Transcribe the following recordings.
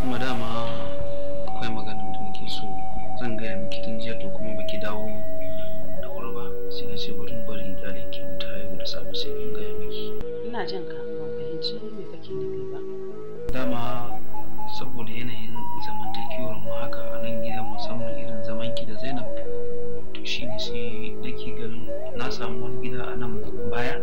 Kuma dama akwai maganar da nake so zan gaya miki tun jiya, to kuma baki dawo da wuri ba, sai na ce bari in bari in kyale ki huta yau da safe sai in gaya miki. Ina jin ka, ban fahimci me kake nufi ba. Dama saboda yanayin zamantakewar mu haka a nan gidan, musamman irin zaman ki da Zainab, to shine sai nake ganin na samu wani gida a nan baya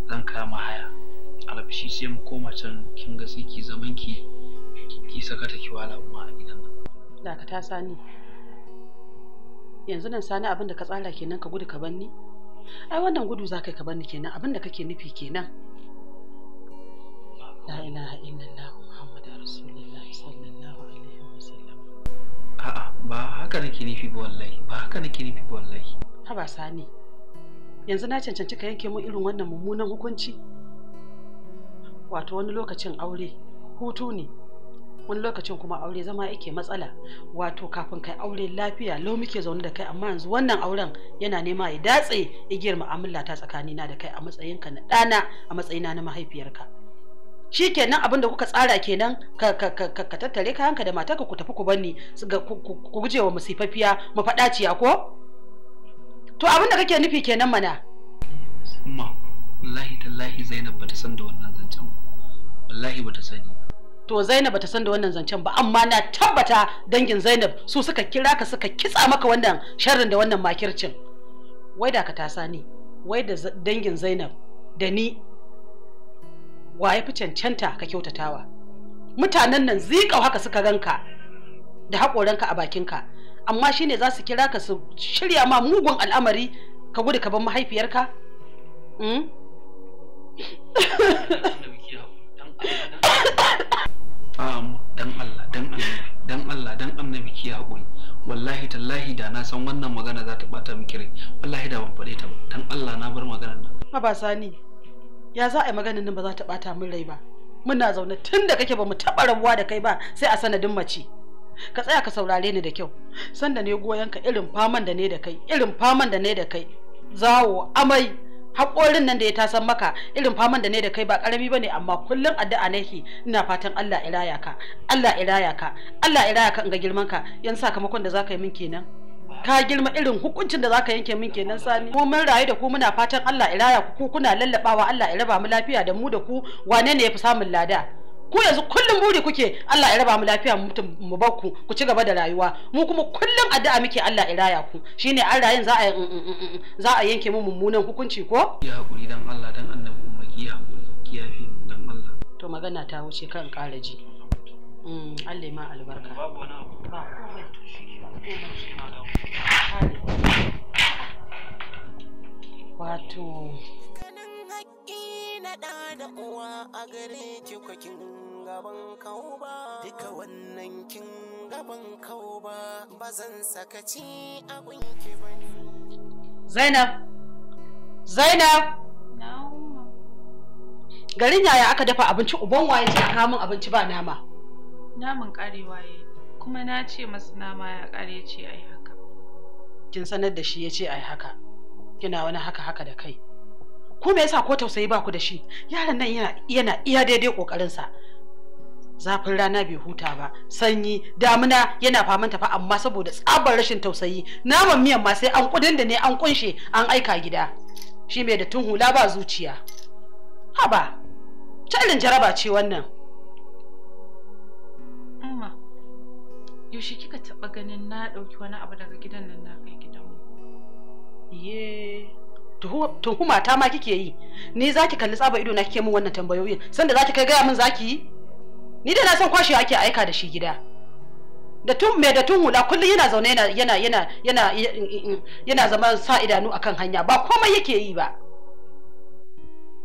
zan kama haya. Alabishi sai mu koma can, kin ga sai ki zaman ki, ki saka ta ki wala umma a gidan nan. Dakata Sani. Yanzu nan Sani abin da ka tsara kenan ka gudu ka banni? Ai wannan gudu za ka yi ka banni kenan, abin da kake nufi kenan. La ilaha illallah Muhammadu Rasulullahi sallallahu alaihi wasallam. A'a, ba haka nake nufi ba wallahi, ba haka nake nufi ba wallahi. Haba Sani. Yanzu na cancanci ka yanke mun irin wannan mummunan hukunci? Wato wani lokacin aure hutu ne, wani lokacin kuma aure zama yake matsala. Wato kafin kai aure lafiya lau muke zaune da kai, amma yanzu wannan auren yana nema ya datse igiyar mu'amala ta tsakanina da kai a matsayinka na ɗana, a matsayina na mahaifiyarka. Shikenan abin da kuka tsara kenan, ka ka ka ka tattare kayanka da matarka ku tafi ku banni ku guje wa musifafiya mafaɗaciya ko? To abin da kake nufi kenan mana. Umma, wallahi tallahi Zainab bata san da wannan zancen ba. Wallahi bata sani ba. To Zainab bata san da wannan zancen ba, amma na tabbata dangin Zainab su suka kira ka suka kitsa maka wannan sharrin da wannan makircin. Wai da ka tasa ni, wai da dangin Zainab da ni wa ya fi cancanta ka kyautatawa? Mutanen nan zikau haka suka ganka da haƙoranka a bakinka, amma shine za su kira ka su shirya ma mugun al'amari ka gudu ka bar mahaifiyarka? Dan Allah, dan Allah, dan Allah, dan annabi ki haƙuri. Wallahi tallahi da na san wannan magana za ta bata miki rai, wallahi da ban faɗe ta ba. Dan Allah na bar maganar nan. Haba Sani, ya za a yi maganar nan ba za ta bata min rai ba? Muna zaune tun da kake ba mu taɓa rabuwa da kai ba sai a sanadin mace. Ka tsaya ka saurare ni da kyau. Sanda ne goyon ka irin faman da ne da kai, irin faman da ne da kai, zawo, amai, haƙorin nan da ya tasan maka, irin faman da ne da kai ba ƙarami bane, amma kullum addu'a nake ina fatan Allah ya raya ka, Allah ya raya ka, Allah ya raya ka in ga girman ka. Yan sakamakon da zaka yi min kenan. Ka girma irin hukuncin da zaka yanke min kenan Sani. Mu mun rayu da ku muna fatan Allah ya raya ku, kuna lallabawa Allah ya raba mu lafiya da mu da ku, wane ne yafi samun lada? Ku yanzu kullum buri kuke Allah ya raba mu lafiya mu mutum mu bar ku ku ci gaba da rayuwa, mu kuma kullum addu'a muke Allah ya raya ku. Shine an rayin za a yanke mu mummunan hukunci ko? Ki haƙuri dan Allah, dan annabi umma, ki haƙuri, ki yafe mu dan Allah. To magana ta wuce kan ƙara ji. Allah ya ma albarka. Babu wani abu. Ba komai. To shi Wato na ɗa da uwa a gare ki kwakin gaban kau ba, duka wannan kin gaban kau ba, ba zan sakaci a gunki ba ne. Zainab, Zainab, garin yaya aka dafa abinci, uban waye ce a kawo min abinci ba nama? Naman karewa yayi, kuma na ce masa nama ya kare, ce ai haka. Kin sanar da shi ya ce ai haka, kina wani haka haka da kai. Ku me yasa ko tausayi ba ku da shi? Yaron nan yana iya daidai kokarin sa. Zafin rana bai huta ba, sanyi, damuna yana faman tafa, amma saboda tsabar rashin tausayi, naman miyan ma sai an kudin da ne an kunshe an aika gida. Shi mai da tun hula ba zuciya. Haba, ta irin jaraba ce wannan. Umma, yaushe kika taɓa ganin na ɗauki wani abu daga gidan nan na kai gidanmu? Iye, tuhuma ta ma kike yi. Ni zaki kalli tsaba ido na kike min wannan tambayoyin, sanda zaki kai gaya min zaki yi? Ni da na san kwashewa ake aika da shi gida. Da tun mai da tun hula kullum yana zaune yana yana yana yana yana zama sa idanu akan hanya, ba komai yake yi ba.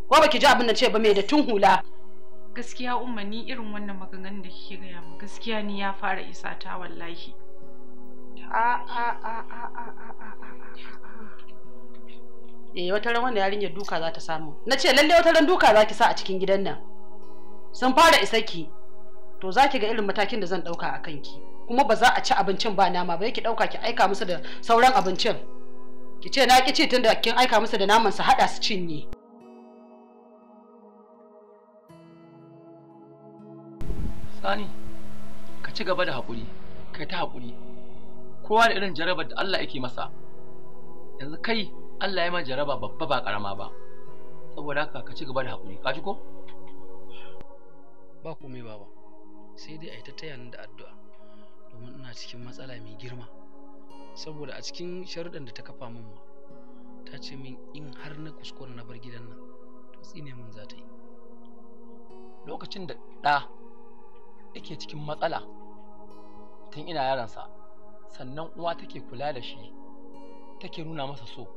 Ko baki ji abin da ce ba, mai da tun hula. Gaskiya Umma, ni irin wannan maganganun da kike gaya min gaskiya ni ya fara isa ta wallahi. A a a a a a a a. Eh, wata ran wannan yarinyar duka za ta samu. Na ce lalle wata ran duka za ki sa a cikin gidan nan. Sun fara isarki. To za ki ga irin matakin da zan ɗauka a kanki. Kuma ba za a ci abincin ba nama ba, ki ɗauka ki aika musu da sauran abincin. Ki ce na ki ci tunda kin aika musu da naman su haɗa su cinye. Sani, Ka ci gaba da haƙuri, kai ta haƙuri. Kowa da irin jarabar da Allah yake masa. Yanzu kai Allah ya ma jaraba babba ba ƙarama ba. Saboda haka ka ci gaba da haƙuri, ka ji ko? Ba komai baba, sai dai a yi ta taya ni da addu'a domin ina cikin matsala mai girma. Saboda a cikin sharuɗan da ta kafa min ma, ta ce min in har na kuskura na bar gidan nan, to tsine min za ta yi. Lokacin da ɗa yake cikin matsala tun ina yaransa, sannan uwa take kula da shi, take nuna masa so.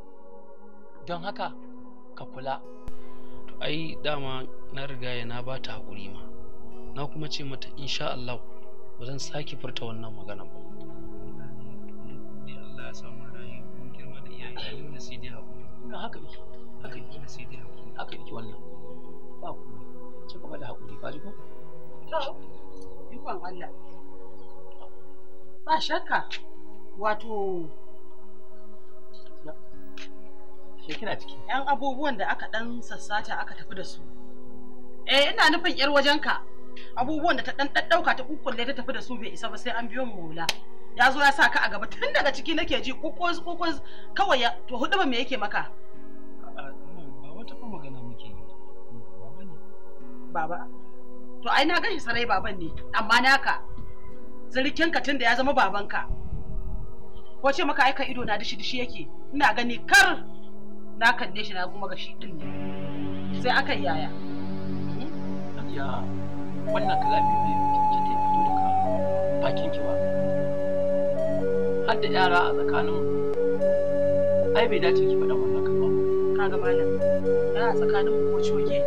Don haka ka kula. To ai dama na riga na ba ta haƙuri ma. Na kuma ce mata insha Allah ba zan sake furta wannan magana ba. Ni Allah ya samu rayu mun girma da iyaye dole sai dai haƙuri. Ina haka yake, haka yake, Dole sai dai haƙuri. haka yake wannan. Ba komai. Ci gaba da haƙuri, ka ji ko? To, ikon Allah. Ba shakka, wato Ke kina ciki. 'yan abubuwan da aka ɗan sassata aka tafi da su. Eh, ina nufin 'yar wajenka. Abubuwan da ta ɗan ɗaɗɗauka ta kukkulle ta tafi da su bai isa ba sai an biyo mu maula. Ya zo ya sa ka a gaba tun daga ciki nake ji kukus kukus kawai ya to hudu ba me yake maka? A'a, ba wata fa magana muke yi. Baba ne. Baba. To ai na gashi sarai baban ne, amma naka. Zirikinka tun da ya zama babanka. Ko ce maka aika ido na dishi dishi yake, ina gani kar na kalle shi na kuma ga shi din ne. Sai aka yi yaya. Hajiya, wannan kalami bai cancanta ya fito daga bakin ki ba. Har da yara a tsakanin ai bai dace ki faɗa wannan kalma ba. Kaga malam, yana tsakanin mu ko coge.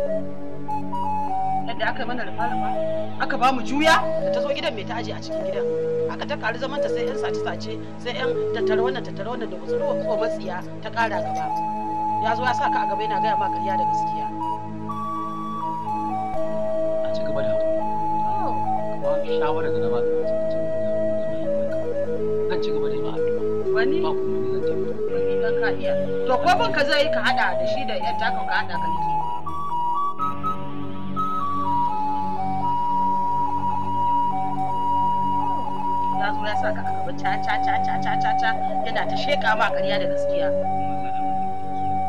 Yadda aka yi mana rufa-rufa, aka ba mu juya da ta zo gidan mai ta aje a cikin gidan. Aka ta ƙari zaman ta sai 'yan sace-sace, sai 'yan tattara wannan tattara wannan da gutsuru ko matsiya ta ƙara gaba. Ya zo ya sa ka a gaba yana gaya ma ƙarya da gaskiya. A ci gaba da haƙuri. Kuma shawarar da na baka ka ci gaba da haƙuri da mahaifinka. Zan ci gaba da yi ma addu'a. Wani Ba komai ni zan taimaka. wani dan ka iya. To ko bin ka zai yi ka haɗa da shi da 'yan taka ka haɗa ka rike. Ya zo ya sa ka a gaba ca ca ca ca ca ca ca yana ta sheƙa ma ƙarya da gaskiya.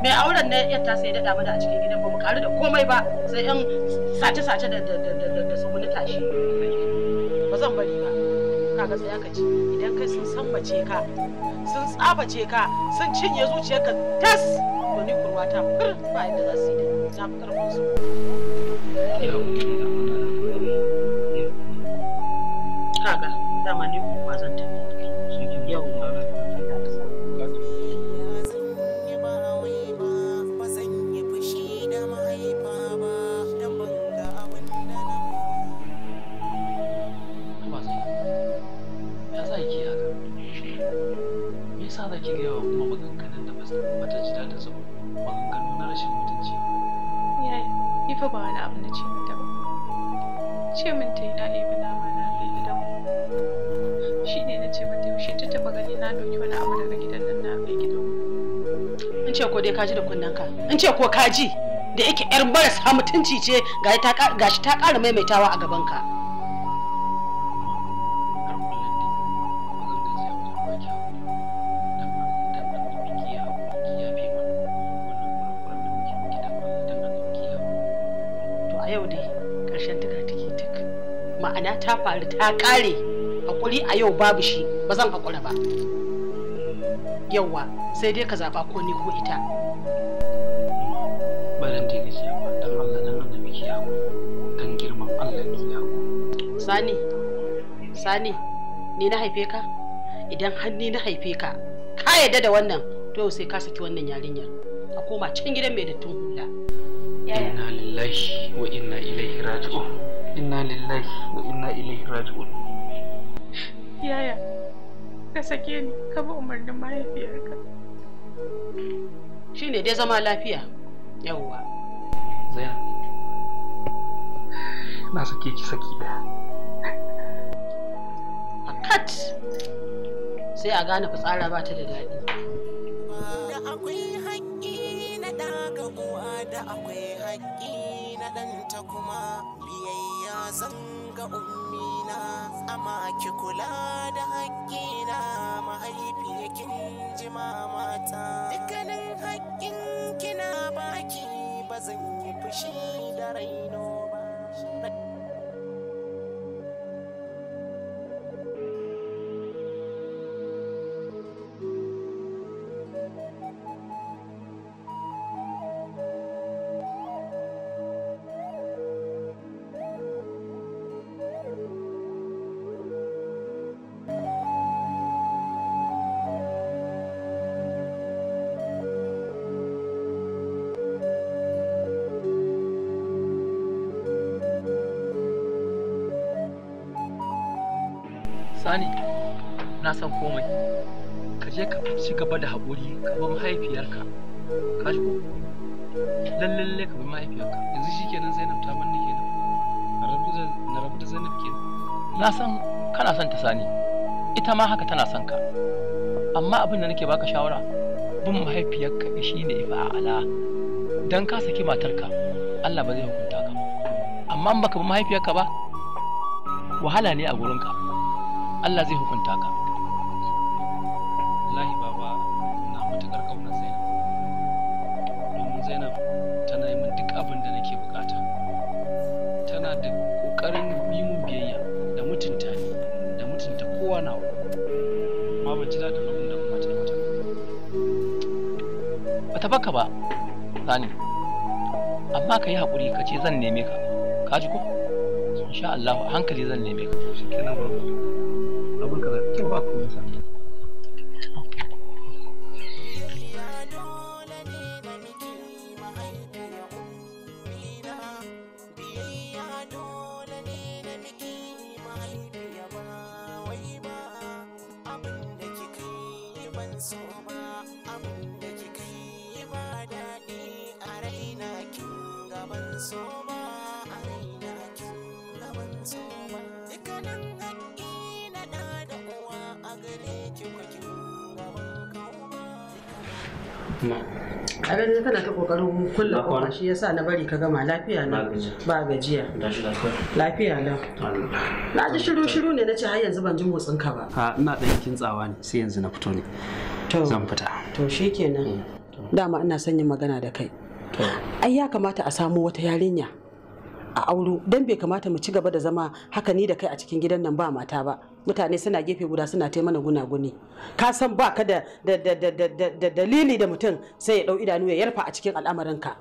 Mai auren na yar ta sai daɗa mana a cikin gidan ba mu karu da komai ba sai yan sace-sace da da da da da tsuguni tashi. Ba zan bari ba. Kaga tsaya ka ci idan kai sun sambace ka sun tsabace ka sun cinye zuciyarka tas to ni kurwa ta fur ba yadda za su yi da ni na fi karfin su. Ki haƙuri da Allah da Annabi. Kaga dama ni kurwa zan tafi. Shi ke Yau. Ya zan yi ba wai ba, ba zan yi fushi da mahaifa ba, dan ban ga abin da na Haba Zainab, ya za ki yi haka? Me yasa za ki gaya wa kuma maganganun da ba ta ji daɗin su ba? Maganganu na rashin mutunci. Yaya, ni fa ba wani abu na ce mata ba. Ce min ta yi na ɗebi nama na kai gidanmu. Shi ne na ce mata yaushe ta taɓa gani na ɗauki wani abu daga gidan nan na kai gidanmu. In ce ko dai ka ji da kunnenka. In ce ko ka ji da yake yar marasa mutunci ce gashi ta ƙara maimaitawa a gabanka. Har kullum dai ba zan gajiya wajen baki haƙuri ba. Dan Allah dan Annabi ki yi haƙuri ki yafe mana wannan kurakuran da muke miki dan Allah dan Annabi ki yi haƙuri. To a yau dai ƙarshen tuka tiki tik. Ma'ana ta faru ta ƙare. Haƙuri a yau babu shi ba zan haƙura ba. Yauwa sai dai ka zaɓa ko ni ko ita. Ba dan dai gajiya ba dan Allah dan Annabi ki yi haƙuri. Dan girman Allah ki yi haƙuri. Sani, Sani, ni na haife ka? Idan har ni na haife ka, ka yarda da wannan, to yau sai ka saki wannan yarinyar. A koma can gidan mai dattin hula. Yaya, Inna lillahi wa inna ilaihi raji'un. Inna lillahi wa inna ilaihi raji'un. yaya, ka sake ni, ka bi umarnin mahaifiyarka. Shine dai zama lafiya. Yauwa. Zainab. Na sake ki saki ɗaya. A kat sai a gane fitsara ba ta da daɗi. Da akwai haƙƙi na ɗa ga uwa da akwai haƙƙi na ɗanta kuma biyayya zan ga ummina amma Kula da haƙƙina mahaifiyakin ji mamata. Dukkanin haƙƙin kina baki ba zan yi fushi da raino ba. Sani, na san komai. Ka je ka ci gaba da haƙuri ka bi mahaifiyarka. Ka ji ko? Lalle ka bi mahaifiyarka. Yanzu shikenan Zainab ta manne kenan. Na rabu da Zainab kenan. Na san kana son ta Sani. Ita ma haka tana son ka. Amma abin da nake baka shawara, bin mahaifiyarka shine ifa a'ala. Dan ka saki matarka, Allah ba zai hukunta ka ba. Amma in baka bi mahaifiyarka ba, wahala ne a gurinka. Allah zai hukunta ka. Wallahi baba, ina matuƙar ƙaunar Zainab. Domin Zainab tana yi min duk abin da nake bukata. Tana da ƙoƙarin yi min biyayya da mutunta ni da mutunta kowa nawa. Amma ban ji daɗin abin da umma ta yi mata. Bata baka ba, Sani. Amma ka yi haƙuri ka ce zan neme ka. Ka ji ko? Insha Allah a hankali zan neme ka. Shikenan baba. Abin ka zai Kyau ba komai Sani. A ganin kana ta kokarin kulle kofa shi yasa na bari ka gama lafiya na ba gajiya. Lafiya na. Na ji shiru shiru ne nace har yanzu ban ji motsin ka ba. A ina dan kintsawa ne sai yanzu na fito ne. Zan fita. To shikenan. Dama ina son yin magana da kai. Ai ya kamata a samu wata yarinya a auro don bai kamata mu ci gaba da zama haka ni da kai a cikin gidan nan ba mata ba. Mutane suna gefe guda suna ta mana gunaguni. Ka san ba ka da dalili da mutum sai ya dau idanu ya yarfa a cikin al'amarinka.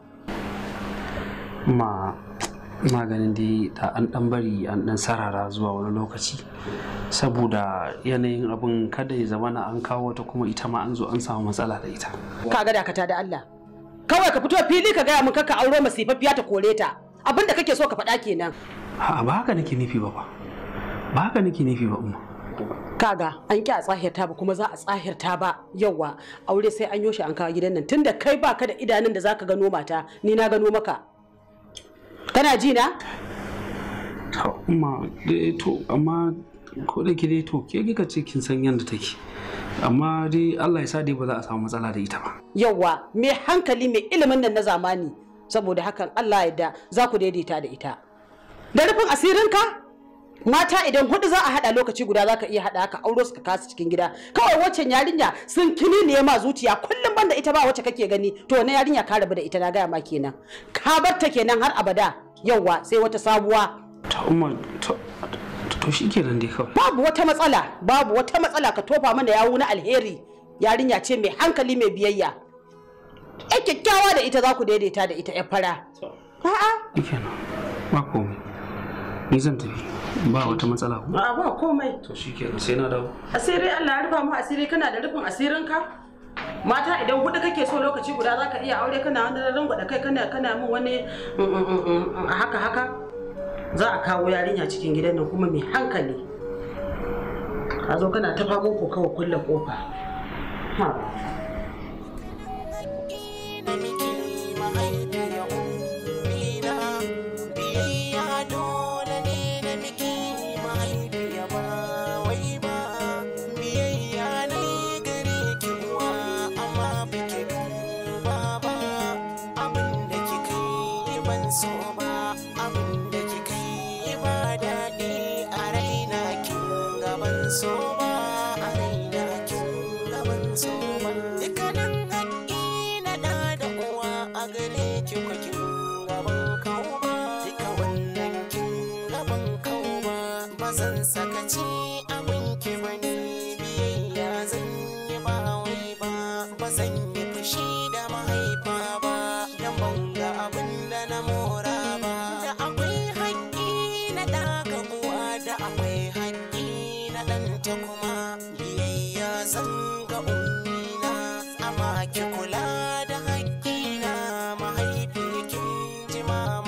Ma na ganin dai da an dan bari an dan sarara zuwa wani lokaci saboda yanayin abin kada ya zama na an kawo wata kuma ita ma an zo an samu matsala da ita. Ka ga dakata da Allah. Kawai ka fito fili ka gaya mun kaka auro masifaffiya ta kore ta. Abinda kake so ka faɗa kenan. A'a ba haka nake nufi ba fa. Ba haka nake nufi ba umma. Kaga an ki a tsahirta ba kuma za a tsahirta ba yauwa aure sai an yoshi an kawo gidan nan tunda kai baka da idanun da zaka gano mata ni na gano maka. Kana ji na? To umma to amma ko da ke dai to ke kika ce kin san yadda take. Amma dai Allah ya sa dai ba za a samu matsala da ita ba. Yauwa mai hankali mai ilimin nan na zamani saboda hakan Allah ya yarda za ku daidaita da ita. Da rufin asirinka mata idan hudu za a hada lokaci guda za ka iya hada haka auro suka kasu cikin gida kawai waccan yarinya sun kini ne ma zuciya kullum banda ita ba wacce kake gani to wannan yarinya ka rabu da ita na gaya ma kenan ka bar ta kenan har abada yauwa sai wata sabuwa. To umma to shikenan dai kawai. Babu wata matsala babu wata matsala ka tofa mana yawu na alheri yarinya ce mai hankali mai biyayya. Ai kyakkyawa da ita za ku daidaita da ita yar fara. A'a. Shikenan ba komai. Ni zan tafi ba wata matsala ko? A'a ba komai. To shikenan sai na dawo. Asiri Allah ya rufa mu asiri kana da rufin asirin ka? Mata idan hudu kake so lokaci guda zaka iya aure kana wani rangwada kai kana kana min wani haka haka. Za a kawo yarinya cikin gidan nan kuma mai hankali. Ka zo kana ta famo ko kawai kulle kofa. Ha. So ba abin da kika yi ba daɗi a raina kin gaban so ba a raina kin gaban so ba. Dukkanin haƙƙi na ɗa da uwa a gare ki kwakin gaban kau ba. Duka wannan kin gaban kau ba. Ba zan sakaci abin ki ba ni biyayya zan yi ba wai ba. Ba zan yi fushi da mahaifa ba dan ban ga abin da na mora ba. Da akwai haƙƙi na ɗa ga uwa da akwai haƙƙi na ɗanta kuma biyayya zan ga ummina amma ki kula da haƙƙina mahaifi kin ji mama.